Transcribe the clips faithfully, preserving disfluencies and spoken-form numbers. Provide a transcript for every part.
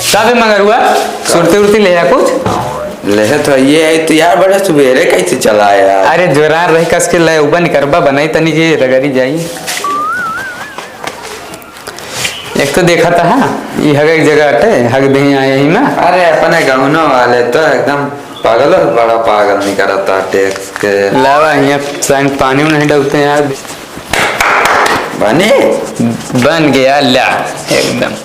का बे मंगरुआ, सुरती उरती ले आ कुछ? लेहे तो ये है तो यार, बड़े सुबेरे कैसे चला यार? अरे जोरान रही कस के ले, उबा निकरबा बनाई तनी के रगड़ी जाई। एक तो देखा था, हाँ, ई हगे के जगह अटे, हग दही आए ही ना। अरे अपने गौनो वाले तो एकदम पागल, बड़ा पागल निकरता टैक्स के। लावा, यहाँ साइन पानी नहीं डलते यार। बने? बन गया ला, एकदम।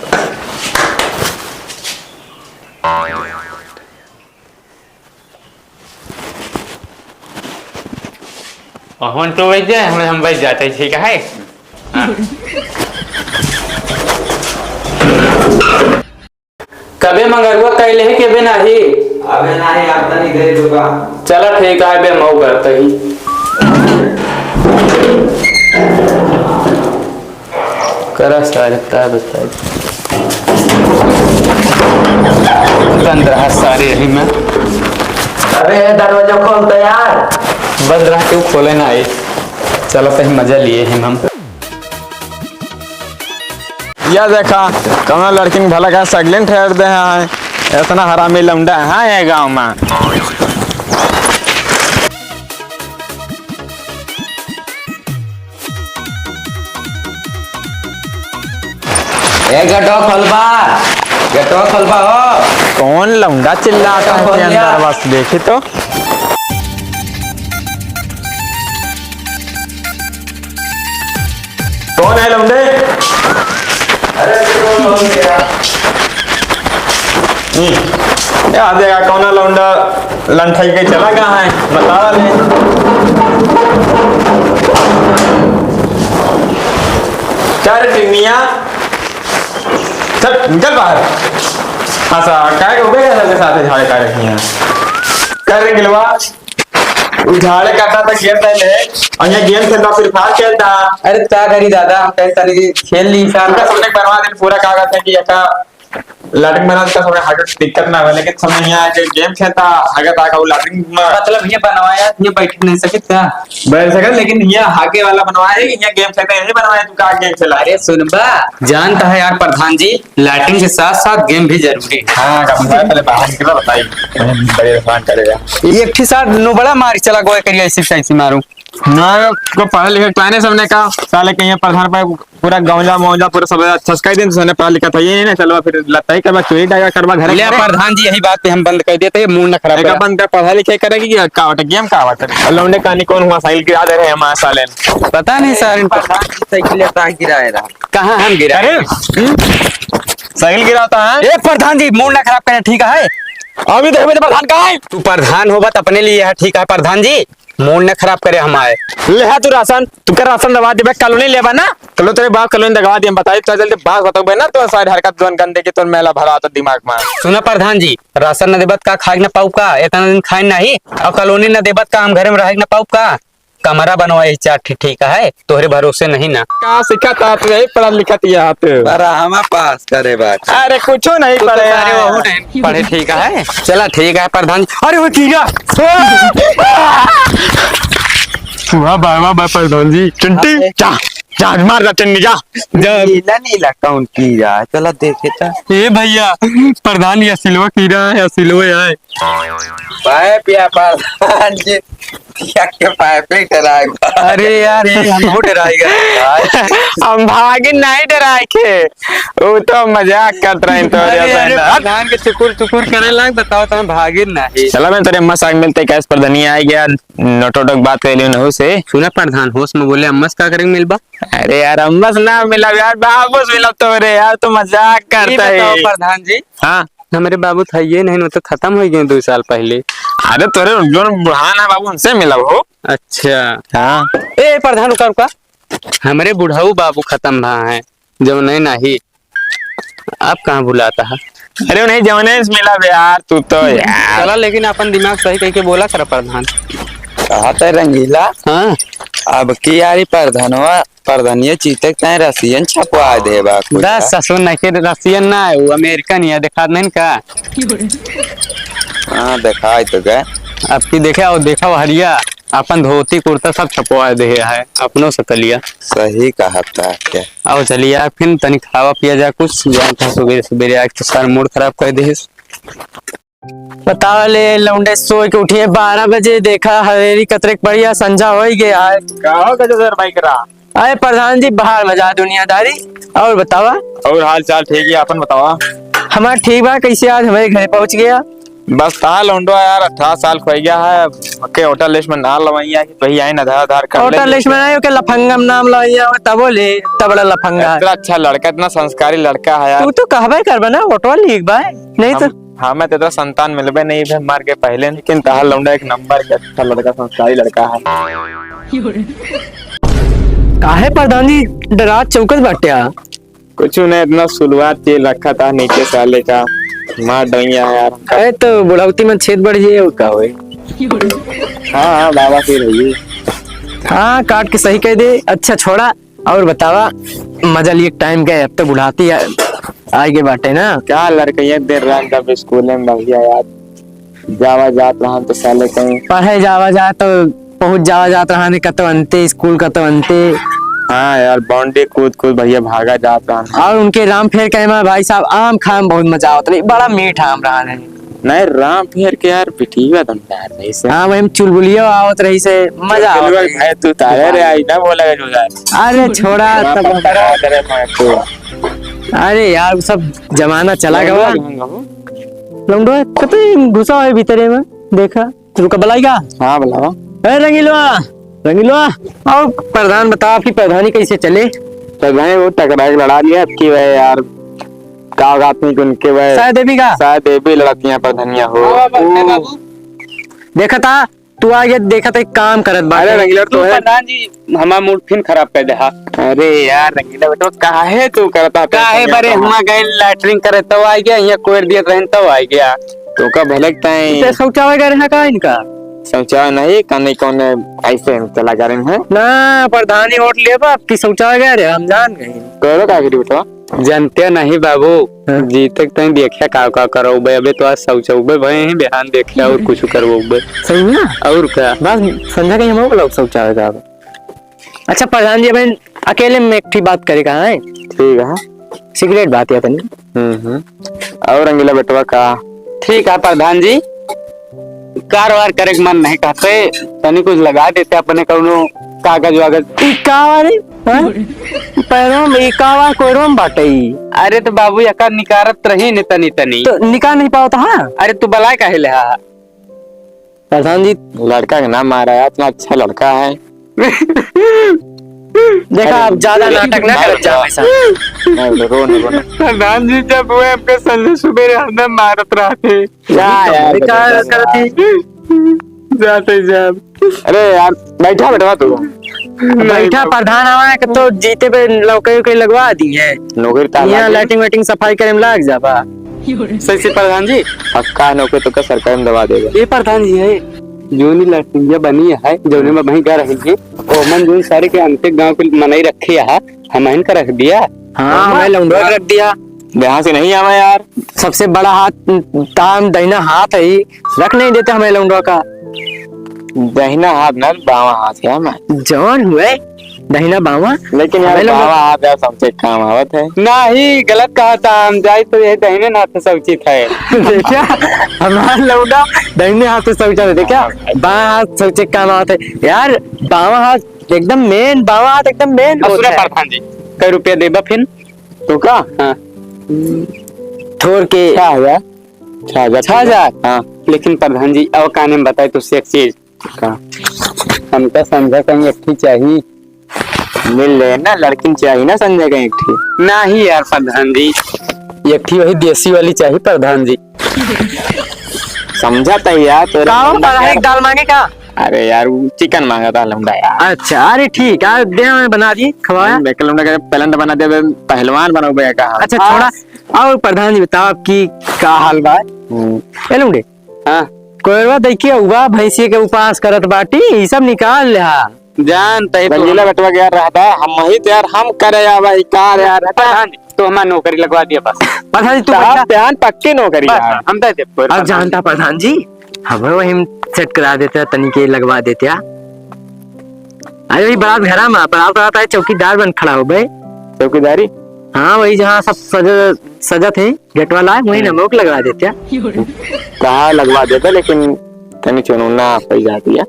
अहमन तो बैठ जाए, हम, हम बैठ जाते हैं, ठीक है? हाँ। कबे मंगरुआ कैले है के बे नाही? अबे नाही, आप तनी गए दुकान। चला ठीक है बे, मऊ करते ही। करा सारे, ता बताई। बंद रहा सारे यही में। अबे दरवाजा खोल तो यार। बंद रहा, क्यों खोले ना आई? चलो कहीं मजा लिए हैं हम। या देखा, कौनो लड़किन भला का सगलिन ठहर दे हैं। इतना हरामी लौंडा है ये गाँव में। ए, गेटवा खोलबा, गेटवा खोलबा हो। कौन लौंडा चिल्लाता है खोल के दिया। अंदर, बस देखी तो। कौन है लौंडे? अरे, तू कौन है यार? हम्म। या देखा, कौन है लौंडा? लंठई के चला कहाँ है? बता ले। चल रे टिंगिया, चल, निकल बाहर। अच्छा, काहे के उबे के साथ झाड़े काट रखी हैं? कर रे गिलवा, उ झाड़े काटा तक गेम नहीं ले, और यहाँ गेम खेलता, फ्री फायर खेलता। अरे का करी दादा, हम कहे तनी खेल ली साथ। पूरा सबने बनवा दे, पूरा कागज है कि एका लैट्रिन बना देता, थोड़ा हागे दिक्कत ना हो, लेकिन समय यहाँ आके गेम खेलता, हागे ताका वो लैट्रिन में। मतलब ये बनवाया, ये बैठ नहीं सके क्या? बैठ सके, लेकिन ये हागे वाला बनवाया है कि ये गेम खेलता, यही बनवाया, तू का गेम खेला? अरे सुनबा, जानता है यार प्रधान जी, लैट्रिन के साथ साथ गेम भी जरूरी है। हाँ, का बताया, पहले बाहर निकला बताई, बड़े बात करेगा। एक ही साथ नो बड़ा मार चला गोए करिया, ऐसी तैसी मारूं। ना, को पढ़े लिखे ताने सबने का, साले कहीं प्रधान पर पूरा गौंजा मौजा पूरा सब अच्छा से कह दिन, सबने पढ़ा लिखा था, ये नहीं ना, चलवा फिर लत्ता ही करवा, चोरी डाका करवा, घर ले। प्रधान जी, यही बात पे हम बंद कर देते हैं, मूड ना खराब एक करा। बंद कर, पढ़ा लिखे करेगी कि का बात है, गेम का बात है? लौंडे कहानी कौन हुआ, साइकिल गिरा दे रहे हैं हमारे साले। पता नहीं सर, इनको प्रधान जी साइकिल लेता है, गिराए रहा। कहाँ हम गिरा? अरे, हम्म? साइकिल गिराता है? ए प्रधान जी, मूड ना खराब करें, ठीक है? अभी देखबे तो प्रधान कहाँ है? तू प्रधान होबा त अपने लिए है, ठीक है प्रधान जी? मूड न खराब करे हमारे। ले हा तू राशन, तुका राशन दबा देबे, कॉलोनी लेबा ना? कलो तेरे बाप कॉलोनी दबा दिए, हम बताई तो जल्दी बात बताओ बे ना, तो सारी हरकत जोन गंदे की तो मैला भरा आता दिमाग में। सुना प्रधान जी, राशन न देबत का खाए न पाऊ का? इतना दिन खाए नहीं, और कॉलोनी न देबत का हम घरे में रहे न पाऊ का? कमरा बनवाए चार ठी-, ठीक है, तोहरे भरोसे नहीं ना। का सिखत आप, यही पढ़ा लिखत ही आप। पर हम पास करे बात। अरे कुछो नहीं तू तो पढ़े सारे हैं। वहू नहीं पढ़े, ठीक है। चला ठीक है प्रधान। अरे वो कीड़ा। वाह, वाह, वाह, प्रधान जी। चिंटी, हाँ, जा, जा, मार जा, चिंटी, जा। जा। नीला, नीला कौन कीड़ा? चला देखे तो। ए भैया, प्रधान, ये सिलवा कीड़ा है, सिलवा है। पाइप या प्रधान जी, पिया के पाइप ही डराएगा। अरे यार, ये हम हो डराएगा यार। हम भागिन नहीं डराए के, वो तो मजाक करत रहे तो अरे, अरे, प्रधान के चुकुर चुकुर करे लाग, बताओ तो हम भागिन नहीं। चला मैं तेरे अम्मा साग मिलते, कैस पर धनिया आ गया, नोटो टोक बात कर लियो नहु से। सुना प्रधान, होश में बोले, अम्मा से का करेंगे मिलबा? अरे यार, अम्मा से ना मिला यार, बाबू से मिला तो रे यार, तो मजाक करता है। बताओ प्रधान जी। हाँ। हमरे बाबू था ये नहीं, वो तो खतम हो गए दो साल पहले। अरे तोरे जोन बुढ़ान है बाबू, उनसे मिला हो। अच्छा। हाँ। ए प्रधान, रुका, रुका। हमरे बुढ़ऊ बाबू खतम भा है, जौने नहीं। अब कहाँ भुलाता है? अरे नहीं, जौने से मिला बे यार, तू तो यार। चला, लेकिन अपन दिमाग सही कह के बोला कर प्रधान। कहा था रंगीला? हाँ। अब की यारी परधनवा, परधनिया चीते के ताई रसियन छपवा दे बा कुछ। दस ससुर नहीं के रसियन ना है, वो अमेरिकन ही है, दिखात नहीं का? हाँ, दिखाई तो गए। अब की देखे, और देखा वो हरिया, अपन धोती कुर्ता सब छपवा दे है, अपनो से कलिया। सही कहा था क्या? और चलिए, फिर तनी खावा पिया जा कुछ, जान था सुबेरे सुबेरे आके तो सारा मूड खराब कर दे। बतावा ले लौंडे, सोय के उठिए बारह बजे, देखा हवेली कतरे के बढ़िया संझा होइ गया है। का हो गजोधर भाई करा? अरे प्रधान जी, बाहर मजा दुनियादारी। और बतावा? और हाल चाल ठीक है, अपन बतावा? हमार ठीक बा, कैसे आज हमारे घरे पहुँच गया? बस ता लौंडो यार, अठारह साल खोई गया है, के वोटर लिस्ट में नाम लवैया है, वही आई ना आधार आधार कर ले। वोटर लिस्ट में नहीं, ओके लफंगा में नाम लवैया है, तबो ले, इतना बड़ा लफंगा है। इतना अच्छा लड़का, इतना संस्कारी लड़का है यार। तू तो कहबे करबे ना, वोटवा लिख बा, नहीं तो हम हाँ, मैं तेरा संतान मिलबे नहीं बे, मर के पहले, लेकिन तहार लौंडा एक नंबर के अच्छा लड़का, संस्कारी लड़का है। काहे प्रधान जी डरात चौकत बाट्या? कुछ नहीं, इतना सुलवार तेल रखा था नीचे साले का, मार डैया है यार हमका। अरे तो बुढ़ौती में छेद बढ़ जाए और का होए? हाँ, हाँ, बाबा फिर होई। हाँ, काट के सही कह दे। अच्छा छोड़ा, और बतावा, मजा लिए टाइम के, अब तो बुढ़ाती आ, आए के बाटे ना। का लड़कइया देर रात जब स्कूले में बढ़िया यार, जावा जात रहन तो साले कहीं। पढ़े जावा जात तो पहुँच जावा जात रहन कतौ अंते, स्कूल कतौ अंते। हाँ यार, बाउंड्री कूद कूद भैया भागा जात रहन। और उनके राम फेर के में भाई साहब आम खाए में बहुत मजा आवत रही, बड़ा मीठ आम रहन है। नहीं, राम फेर के यार पिटिया तो नहीं यार, सही से। हाँ, वही में चुलबुलिया आवत रही से, मजा आवत चुलबुलिया रही। भाई, तू तारे रे, आई ना बोला जो यार। अरे छोड़ा, तब पता करे मैं तो। अरे यार, वो सब जमाना चला गवा। लौंडो है, कते घुसा है भीतरे में, देखा। रुका, बुलाएगा? हाँ, बुलावा। ए, रंगीलवा, रंगीलवा, और प्रधान बताओ, आपकी प्रधानी कैसे चले? प्रधानी बहुत तगड़ा है, लड़ा लिया आपकी वह यार, का बात नहीं, उनके वह साय देवी का? साय देवी लड़ाती हैं प्रधानिया हो। हाँ, बाबा, ओ। बाबू। देखा था, तू आगे देखा था, एक काम करत बाटे। अरे रंगीला, तू तो है। प्रधान जी, हमार मूड फिन खराब कर दे, हाँ। अरे यार, रंगीला बेटा, काहे तू करता था काहे इतना बरे काम? हुआ गए लैट्रिन करे, तब आ गया, यहाँ कोयर दिया रहन, तब आ गया। तो का भले ताई ते शौचालय गए रहे का इनका? शौचालय नहीं, कने कौन ऐसे चला गए रहे हैं। ना, प्रधानी वोट लेबा, आपकी शौचालय गए रहे, हम जान गए। करो का करी बेटा? जनते नहीं बाबू, हाँ। जीते के तनी देखिया का, का करो बे, अबे तो आज शौचौबे भए हैं, बिहान देखिया और कुछ करबो बे। सही में? और का? बस संझा कहीं हम लोग शौचालय जाबे। अच्छा प्रधान जी, अबे अकेले में एक ठी बात करे का है। ठीक है। सिगरेट बात या तनी। हम्म, हम्म। और रंगीला बेटवा का? ठीक है प्रधान जी, कारोबार करे के मन नहीं कहते, तनी कुछ लगा देते अपने कौनो कागज वागज। ई का रे? हाँ? पैरों में ई का वा, कोयरों में बाटे ई। अरे तो बाबू, एका निकारत रही ने तनी तनी। तो निकाल नहीं पावत, हाँ? अरे तू बलाय काहे ले हा? प्रधान जी। लड़का के नाम मारा है, इतना अच्छा लड़का है। देखा, अरे, आप ज्यादा नाटक ना करत जा, भाई साहब। नहीं, रो, नहीं, रो, नहीं। प्रधान जी, जब वो आपके संजय सुबेरे हरदम मारत रहते। जा यार, बेकार बेटा, करती। जाते जाब। अरे यार, बैठा बेटवा तू। नहीं बैठा बाबू। प्रधान आवा है कि तो जीते पे नौकरी उकरी लगवा दी है। नौकरी तो यहाँ लागे। लैट्रिन वैट्रिन सफाई करे में लाग जाबा। सही से प्रधान जी। पक्का नौकरी तो का सरकार में दबा देगा। ये प्रधान जी है, जोनी लैट्रिन बनी है, जोने में वहीं घर है, ओमन जोन सारे के अंते गांव के मनई रखे है, हमहिन का रख दिया। हाँ, हाँ, हमें लौंडवा हाँ। रख दिया। यहाँ से नहीं आवा यार। सबसे बड़ा हाथ, ताम दहिना हाथ है, रख नहीं देते हमें लौंडवा का। दहिना हाथ ना, बावां हाथ है हमें। जौन हुए, दहिना बावां। लेकिन यार, हमें लौंडवा बावां हाथ यार सबसे काम आवत है। नहीं, गलत कहा था हम, जाई तो ये दहिने हाथ से उचित है। देखा, हमार लौंडा दहिने हाथ से उचित है। देखा, हाँ। बावां हाथ सबसे काम आवत है। यार, बावां हाथ एकदम मेन, बावां हाथ एकदम मेन और होत सुना है। प्रधान जी, कै रुपया देबा फिर? तो का? हाँ। थोर के। छह हजार। छह हजार। छह हजार? हाँ। लेकिन प्रधान जी, अब काने में बताए तुझसे एक चीज। का? हमका संझा कहीं एक ठी चाही। मिल ले ना, लड़किन चाही ना संझा कहीं एक ठी। नहीं यार प्रधान जी, एक ठी वही देसी वाली चाही प्रधान जी। समझा था यार, तोरे का हो, लौंडा पढ़ाई यार। दाल मांगे का? अरे यार, वो चिकन मांगा था लौंडा यार। अच्छा, अरे ठीक है, दे हमें बना दी, खवाया। देख लौंडा के पहलवान बना दे, पहलवान बनोगे का? अच्छा, हाँ। छोड़ा। और प्रधान जी बताओ, आपकी का हाल बा? हम्म। ए लौंडे। हाँ। कोयरवा देखिए, उबा भैंसी के उपास करत बाटी, ई सब निकाल ले हा। जानता है तू। रंगीला बेटवा के यार रहता, हम ही तो यार, हम करे यार भाई, कार यार। प्रधान जी, तो हमार नौकरी लगवा दिया बस। प्रधान जी, तू साहब, बैठा। ध्यान पक्की नौकरी बस, यार। हम दे दे, कोई अब प्रधान जानता जी। प्रधान जी, हमें वही सेट करा देता, तनी के लगवा देता। अरे वही बारात घरा में, बारात, बारात आए, चौकीदार बन खड़ा हो बे। चौकीदारी? हाँ, वही जहाँ सब सज-, सजत है, गेट वाला है, वहीं हम्म। नमक लगवा देते हैं। कहा लगवा देता, लेकिन तनी चुनौना हो जाती है।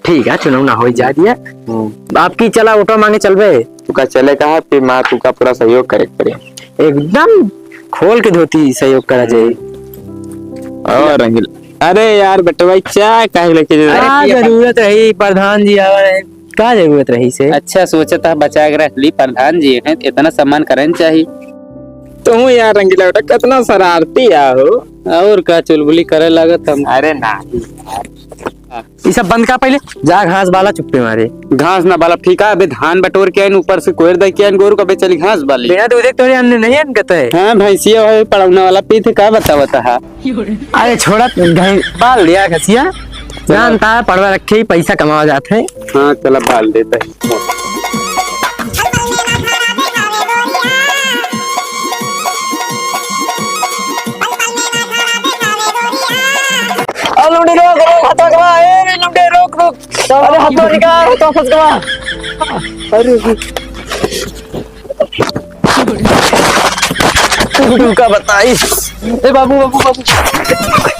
ठीक है, चुनौना हो जाती है। हम्म। आपकी चला ऑटो मांगे चलबे। तुका चले कहा, फिर माँ तुका पूरा सहयोग करे के पड़े। एकदम खोल के धोती सहयोग करा जाए। और रंगीला, अरे यार बेटवा, चाय काहे लेके जा रहा है? का जरूरत रही प्रधान जी आवे, का जरूरत रही से? अच्छा सोचत है, बचा के रख ली, प्रधान जी हैं, इतना सम्मान करन चाहिए। तू यार रंगीला बेटा, कितना शरारती आ हो। और का चुलबुली करे लागत हम। अरे ना। ई सब बंद का पहले, जा घास बाला चुप्पे मारे। घास ना बाला, ठीक है, अबे धान बटोर के आइन, ऊपर से कोयर दे के आइन, गोरू का बे चली घास बाली। बिना दूधे के तोरे अन्ने नहीं अनगत है। हाँ, भैंसिया है, पड़ौना वाला पीत है, का बतावत है? अरे छोड़ा, घास बाल दिया घसिया, जानता है, पड़वा रखे ही पैसा कमावा जात है। हाँ, चला बाल देता है। अरे लुंडी, रोक, रोक, हथवा गवा, ए रे लुंडी, रोक, रोक। अरे हथवा निकाल, हथवा फंस गवा। अरे, तू का बताई? ए बाबू, बाबू, बाबू।